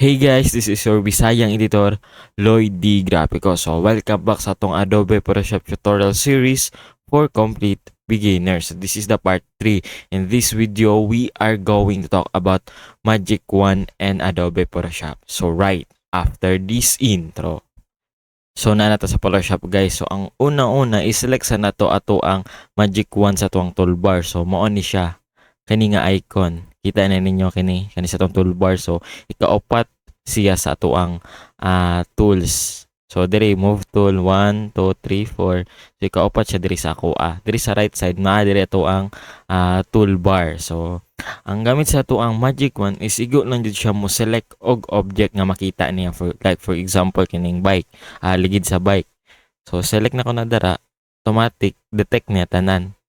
Hey guys, this is your Bisayang editor, Lloyd D. Grapico. So, welcome back sa atong Adobe Photoshop tutorial series for complete beginners. So, this is the part 3. In this video, we are going to talk about Magic Wand and Adobe Photoshop. So, right after this intro. So, naa na ta sa Photoshop, guys. So, ang una-una, i-select sa nato ato ang Magic Wand sa atuang toolbar. So, mao ni siya. Kani nga icon. Kita na ninyo kini. Kani sa atong toolbar. So, ikaupat siya sa atuang tools. So, diri move tool 1, 2, 3, 4. So, ikaupat siya diri sa ako. Diri sa right side, naa diri ato ang toolbar. So, ang gamit sa ato ang Magic Wand is igo lang jud siya mo select og object nga makita niya, for like for example, kining bike, ligid sa bike. So select na ko na dara, automatic detect niya tanan.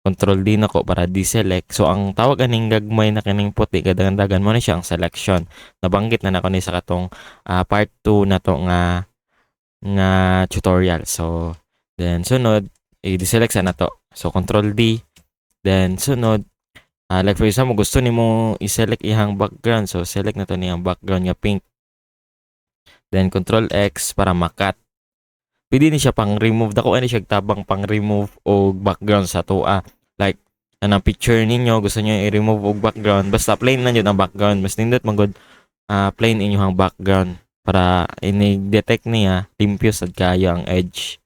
Control D nako para deselect. So ang tawag aning gagmay na kining puti kadagan-dagan mo na siya ang selection. Nabanggit na nako ni sa katong part 2 na to nga nga tutorial. So then sunod, i-deselect sa nato. So Control D, then sunod, like for example, gusto nimo i-select ihang background. So select na to niyang background nga pink. Then Control X para ma-cut. Pwede ni siya pang remove. Dako ani siya tabang pang remove og background sa atoa. Like anang picture ninyo, gusto niyo i-remove og background, basta plain lang jud ang background. Mas nindot man gud plain inyong background para ini-detect niya, limpyo sad kayo ang edge.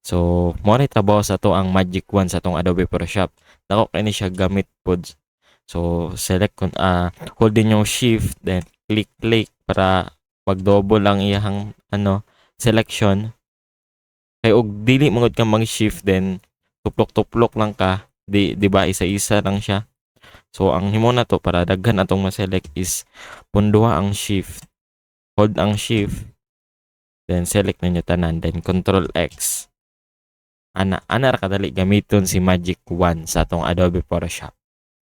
So, mo ni trabaho sa ato ang Magic Wand sa atong Adobe Photoshop. Dako kay ni siya gamit pod. So, select kun hold din yung Shift, then click click para mag-double ang iyang ano selection. Kay og dili man gud ka mag-shift, then tuplok-tuplok lang ka, di ba, isa-isa lang siya. So ang himo na to para daghan atong ma-select is punduha ang Shift. Hold ang Shift. Then select ninyo tanan, then Control X. Ana, ana ra kadali gamiton si Magic Wand sa atong Adobe Photoshop.